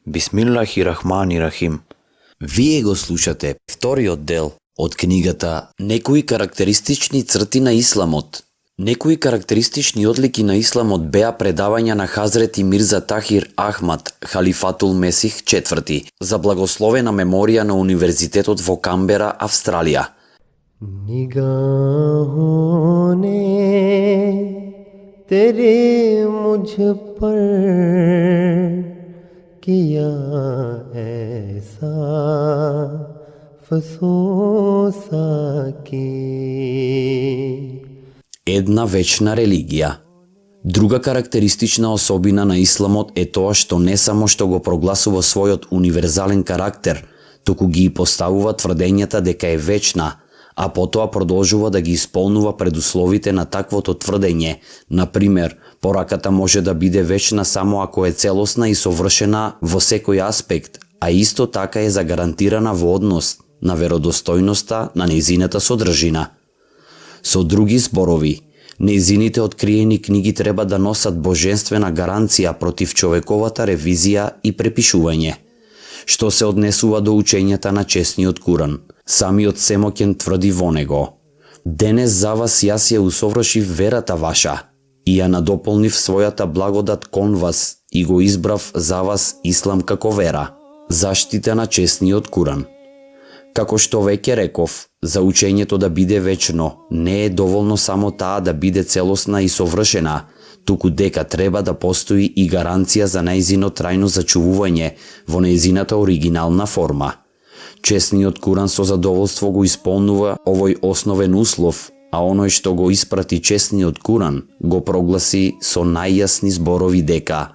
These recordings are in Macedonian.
Бисмиллахи-рахмани-рахим. Вие го слушате вториот дел од книгата Некои карактеристични црти на исламот. Некои карактеристични одлики на исламот беа предавања на Хазрети Мирза Тахир Ахмад, Халифатул Месих IV, за благословена меморија на Универзитетот во Камбера, Австралија. निगाहों ने तेरे मुझ पर किया ऐसा फसोसा की. Една вечна религија. Друга карактеристична особина на исламот е тоа што не само што го прогласува својот универзален карактер, туку ги поставува тврдењата дека е вечна, а потоа продолжува да ги исполнува предусловите на таквото тврдење. Например, пораката може да биде вечна само ако е целосна и совршена во секој аспект, а исто така е загарантирана во однос на веродостојноста на нејзината содржина. Со други зборови, нејзините откриени книги треба да носат божествена гаранција против човековата ревизија и препишување. Што се однесува до учењата на честниот Куран, самиот Семоќен тврди во него: денес за вас јас ја усовршив верата ваша и ја надополнив својата благодат кон вас и го избрав за вас ислам како вера. Заштита на честниот Куран. Како што веќе реков, за учењето да биде вечно, не е доволно само таа да биде целосна и совршена, туку дека треба да постои и гаранција за нејзино трајно зачувување во нејзината оригинална форма. Честниот Куран со задоволство го исполнува овој основен услов, а оној што го испрати честниот Куран го прогласи со најјасни зборови дека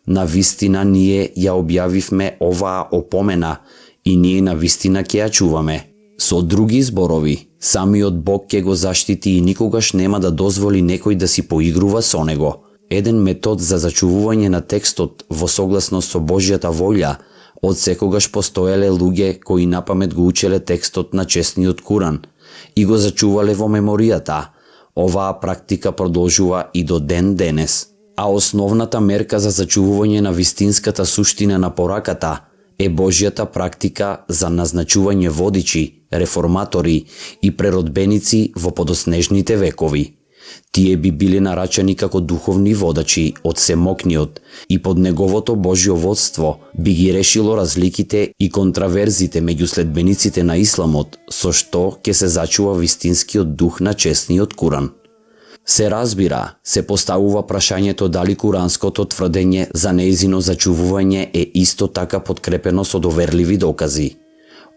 на вистина ние ја објавивме оваа опомена и ние на вистина ќе ја чуваме. Со други зборови, самиот Бог ќе го заштити и никогаш нема да дозволи некој да си поигрува со него. Еден метод за зачувување на текстот во согласност со Божјата волја, од секогаш постоеле луѓе кои напамет го учеле текстот на честниот Куран и го зачувале во меморијата. Оваа практика продолжува и до ден денес. А основната мерка за зачувување на вистинската суштина на пораката е Божјата практика за назначување водичи, реформатори и преродбеници во подоснежните векови. Тие би биле нарачани како духовни водачи од Семокниот и под неговото Божјо водство би ги решило разликите и контраверзите меѓу следбениците на исламот, со што ќе се зачува вистинскиот дух на честниот Куран. Се разбира, се поставува прашањето дали куранското тврдење за нејзино зачувување е исто така подкрепено со доверливи докази.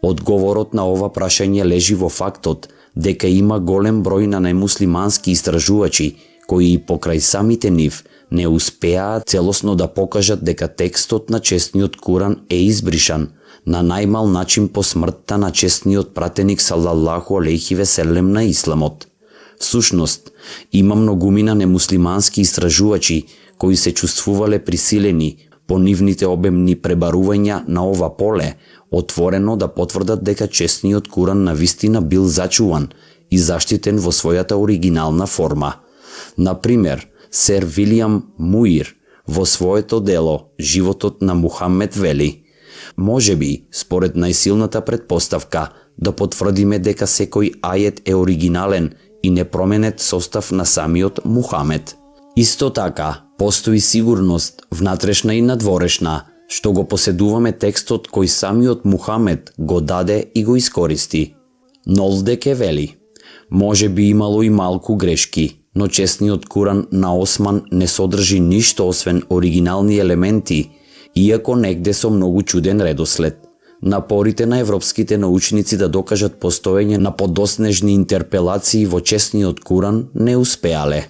Одговорот на ова прашање лежи во фактот дека има голем број на немуслимански истражувачи кои и покрај самите нив не успеаат целосно да покажат дека текстот на честниот Куран е избришан на најмал начин по смртта на честниот пратеник салаллаху алейхи веселем на исламот. Всушност, има многумина немуслимански истражувачи кои се чувствувале присилени по нивните обемни пребарувања на ова поле, отворено да потврдат дека честниот Куран навистина бил зачуван и заштитен во својата оригинална форма. Например, сер Вилијам Муир во своето дело Животот на Мухамед вели: можеби, според најсилната предпоставка, да потврдиме дека секој ајет е оригинален и непроменет состав на самиот Мухамед. Исто така, постои сигурност, внатрешна и надворешна, што го поседуваме текстот кој самиот Мухамед го даде и го искористи. Нолдек е вели: може би имало и малку грешки, но честниот Куран на Осман не содржи ништо освен оригинални елементи, иако негде со многу чуден редослед. Напорите на европските научници да докажат постоење на подоснежни интерпелации во честниот Куран не успеале.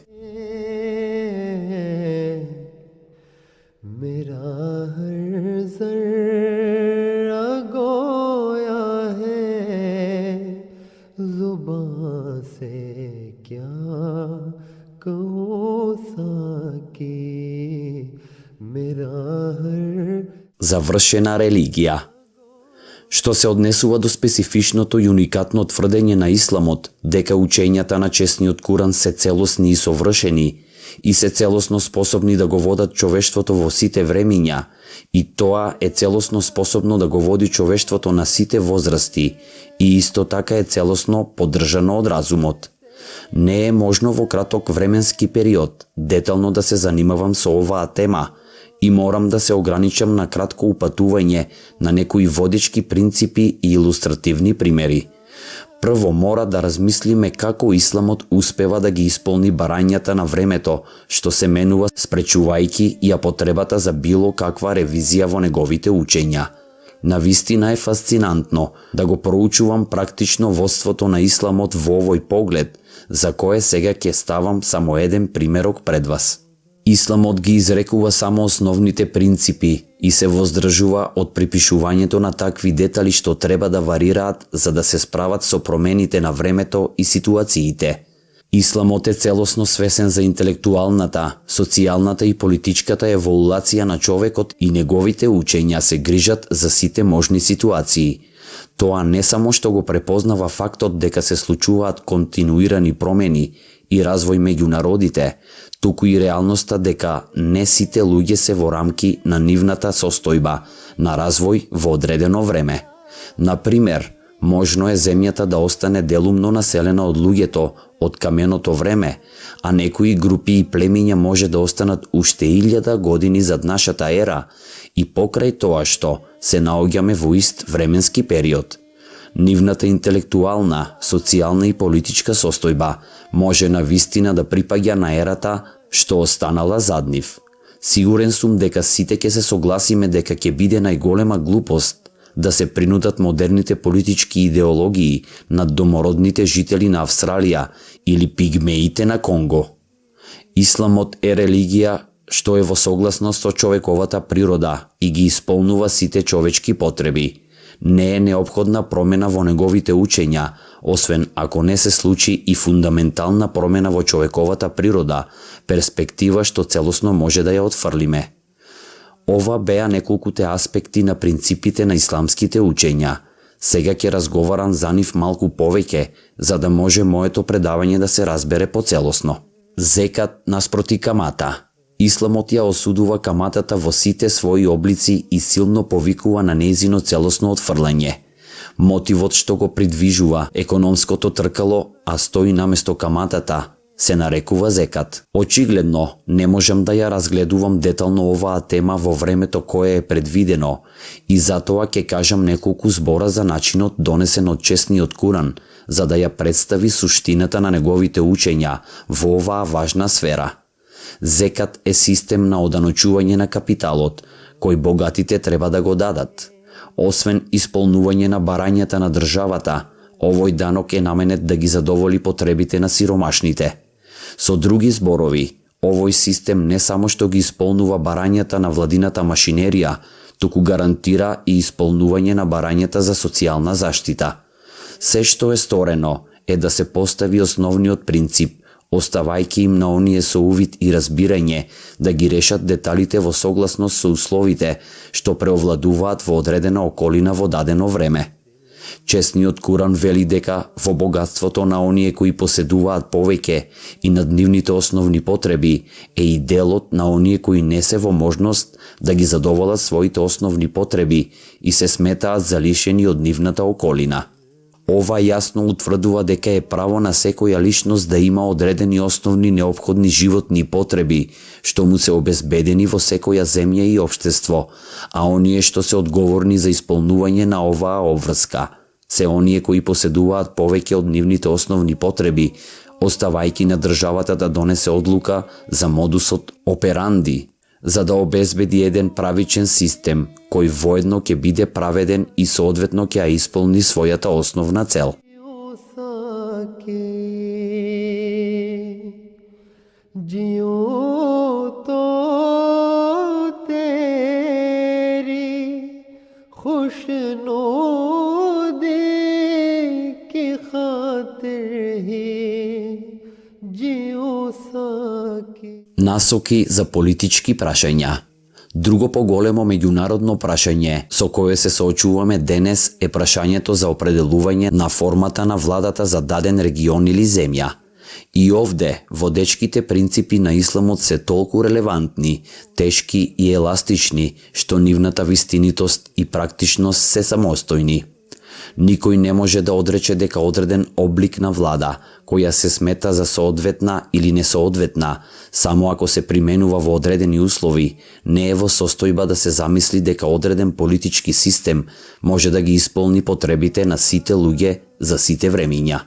Завршена религија. Што се однесува до специфичното и уникатно тврдење на исламот дека учењата на честниот Куран се целосни и совршени и се целосно способни да го водат човештвото во сите времиња, и тоа е целосно способно да го води човештвото на сите возрасти и исто така е целосно поддржано од разумот. Не е можно во краток временски период детално да се занимавам со оваа тема и морам да се ограничам на кратко упатување на некои водички принципи и илустративни примери. Прво мора да размислиме како исламот успева да ги исполни барањата на времето, што се менува спречувајќи ја потребата за било каква ревизија во неговите учења. Навистина е фасцинантно да го проучувам практично водството на исламот во овој поглед, за кое сега ќе ставам само еден примерок пред вас. Исламот ги изрекува само основните принципи и се воздржува од припишувањето на такви детали што треба да варираат за да се справат со промените на времето и ситуациите. Исламот е целосно свесен за интелектуалната, социјалната и политичката еволуација на човекот и неговите учења се грижат за сите можни ситуации. Тоа не само што го препознава фактот дека се случуваат континуирани промени и развој меѓу народите, туку и реалноста дека не сите луѓе се во рамки на нивната состојба на развој во одредено време. Например, можно е земјата да остане делумно населена од луѓето од каменото време, а некои групи и племиња може да останат уште 1000 години зад нашата ера и покрај тоа што се наоѓаме во ист временски период. Нивната интелектуална, социјална и политичка состојба може навистина да припаѓа на ерата што останала зад нив. Сигурен сум дека сите ќе се согласиме дека ќе биде најголема глупост да се принудат модерните политички идеологии над домородните жители на Австралија или пигмеите на Конго. Исламот е религија што е во согласност со човековата природа и ги исполнува сите човечки потреби. Не е неопходна промена во неговите учења, освен ако не се случи и фундаментална промена во човековата природа, перспектива што целосно може да ја отфрлиме. Ова беа неколкуте аспекти на принципите на исламските учења. Сега ќе разговарам за нив малку повеќе, за да може моето предавање да се разбере поцелосно. Зекат наспроти камата. Исламот ја осудува каматата во сите своји облици и силно повикува на нејзино целосно отфрлање. Мотивот што го придвижува економското тркало, а стои наместо каматата, се нарекува зекат. Очигледно, не можам да ја разгледувам детално оваа тема во времето кое е предвидено и затоа ќе кажам неколку збора за начинот донесен од честниот Куран, за да ја представи суштината на неговите учења во оваа важна сфера. Зекат е систем на оданочување на капиталот, кој богатите треба да го дадат. Освен исполнување на барањата на државата, овој данок е наменет да ги задоволи потребите на сиромашните. Со други зборови, овој систем не само што ги исполнува барањата на владината машинерија, туку гарантира и исполнување на барањата за социјална заштита. Се што е сторено е да се постави основниот принцип, оставајќи им на оние со увид и разбирање да ги решат деталите во согласност со условите што преовладуваат во одредена околина во дадено време. Честниот Куран вели дека во богатството на оние кои поседуваат повеќе и над нивните основни потреби е и делот на оние кои не се во можност да ги задоволат своите основни потреби и се сметаат за лишени од нивната околина. Ова јасно утврдува дека е право на секоја личност да има одредени основни неопходни животни потреби, што му се обезбедени во секоја земја и општество, а оние што се одговорни за исполнување на оваа обврска се оние кои поседуваат повеќе од нивните основни потреби, оставајќи на државата да донесе одлука за модусот операнди, за да обезбеди еден правичен систем, кој воедно ќе биде праведен и соодветно ќе ја исполни својата основна цел. Насоки за политички прашања. Друго поголемо меѓународно прашање со кое се соочуваме денес е прашањето за определување на формата на владата за даден регион или земја. И овде, водечките принципи на исламот се толку релевантни, тешки и еластични, што нивната вистинитост и практичност се самостојни. Никој не може да одрече дека одреден облик на влада, која се смета за соодветна или несоодветна, само ако се применува во одредени услови, не е во состојба да се замисли дека одреден политички систем може да ги исполни потребите на сите луѓе за сите времиња.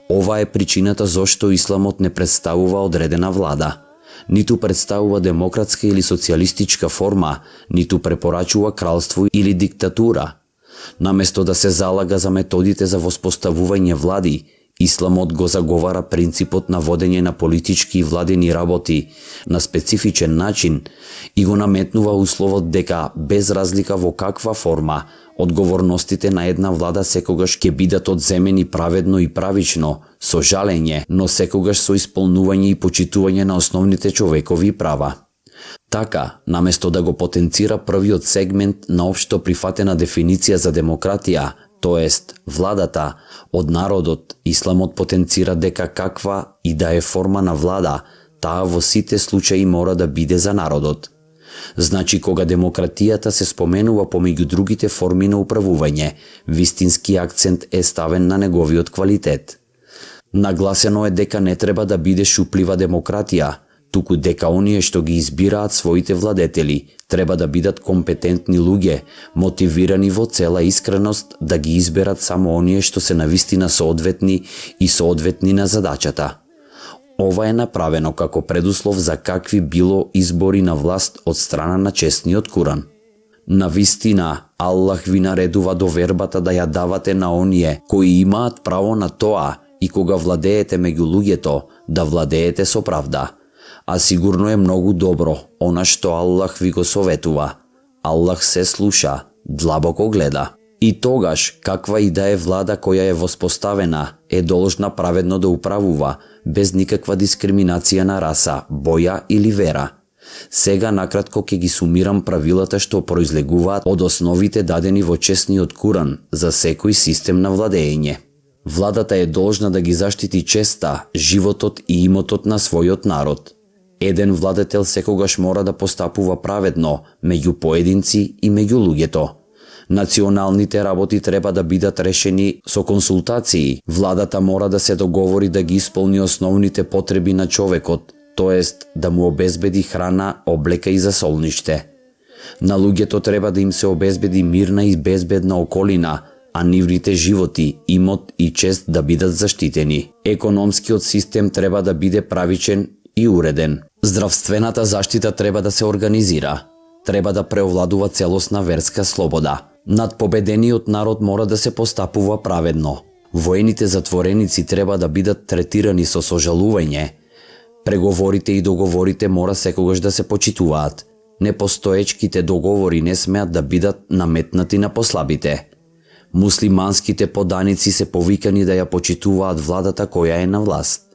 Ова е причината зошто исламот не представува одредена влада. Ниту представува демократска или социјалистичка форма, ниту препорачува кралство или диктатура. Наместо да се залага за методите за воспоставување влади, исламот го заговара принципот на водење на политички и владени работи на специфичен начин и го наметнува условот дека, без разлика во каква форма, одговорностите на една влада секогаш ќе бидат одземени праведно и правично, со жалење, но секогаш со исполнување и почитување на основните човекови права. Така, наместо да го потенцира првиот сегмент на општо прифатена дефиниција за демократија, тоест владата од народот, исламот потенцира дека каква и да е форма на влада, таа во сите случаи мора да биде за народот. Значи, кога демократијата се споменува помеѓу другите форми на управување, вистински акцент е ставен на неговиот квалитет. Нагласено е дека не треба да биде шуплива демократија, туку дека оние што ги избираат своите владетели треба да бидат компетентни луѓе, мотивирани во цела искреност да ги изберат само оние што се навистина соодветни и соодветни на задачата. Ова е направено како предуслов за какви било избори на власт од страна на честниот Куран. Навистина, Аллах ви наредува довербата да ја давате на оние кои имаат право на тоа и кога владеете меѓу луѓето, да владеете со правда. А сигурно е многу добро она што Аллах ви го советува. Аллах се слуша, длабоко гледа. И тогаш, каква и да е влада која е воспоставена, е должна праведно да управува, без никаква дискриминација на раса, боја или вера. Сега накратко ќе ги сумирам правилата што произлегуваат од основите дадени во честниот Куран за секој систем на владење. Владата е должна да ги заштити честа, животот и имотот на својот народ. Еден владетел секогаш мора да постапува праведно меѓу поединци и меѓу луѓето. Националните работи треба да бидат решени со консултации. Владата мора да се договори да ги исполни основните потреби на човекот, тоест да му обезбеди храна, облека и засолниште. На луѓето треба да им се обезбеди мирна и безбедна околина, а нивните животи, имот и чест да бидат заштитени. Економскиот систем треба да биде правичен и уреден. Здравствената заштита треба да се организира. Треба да преовладува целосна верска слобода. Над победениот народ мора да се постапува праведно. Воените затвореници треба да бидат третирани со сожалување. Преговорите и договорите мора секогаш да се почитуваат. Непостоечките договори не смеат да бидат наметнати на послабите. Муслиманските поданици се повикани да ја почитуваат владата која е на власт.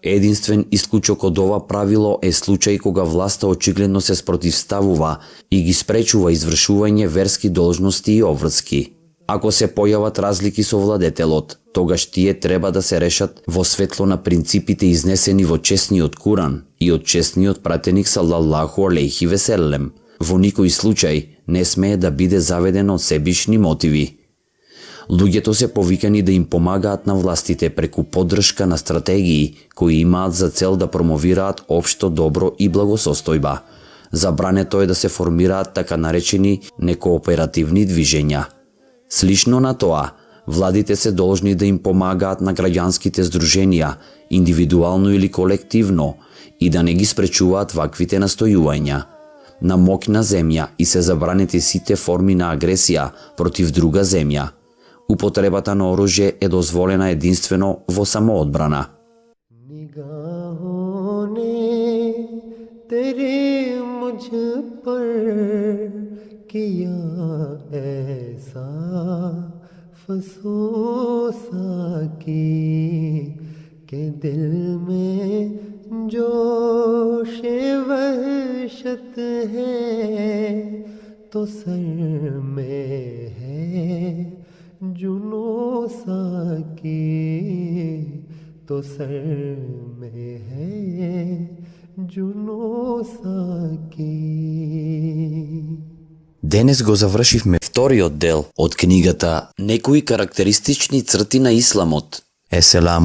Единствен исклучок од ова правило е случај кога власта очигледно се спротивставува и ги спречува извршување верски должности и обврски. Ако се појават разлики со владетелот, тогаш тие треба да се решат во светло на принципите изнесени во честниот Куран и од честниот пратеник салаллаху алейхи веселем. Во никој случај не смее да биде заведен од себишни мотиви. Луѓето се повикани да им помагаат на властите преку поддршка на стратегии кои имаат за цел да промовираат општо добро и благосостојба. Забрането е да се формираат така наречени некооперативни движења. Слично на тоа, владите се должни да им помагаат на граѓанските здруженија, индивидуално или колективно, и да не ги спречуваат ваквите настојувања. На моќна земја и се забранети сите форми на агресија против друга земја. Употребата на оружје е дозволена единствено во самоодбрана. निगाहों ने तेरे मुझ पर किया ऐसा फसूसा की के दिल में जोश वहशत है तो सर में है जुनून सा की तो सर में है जुनून साकी. Денес го завршивме вториот дел од книгата Некои карактеристични црти на исламот. Еселаму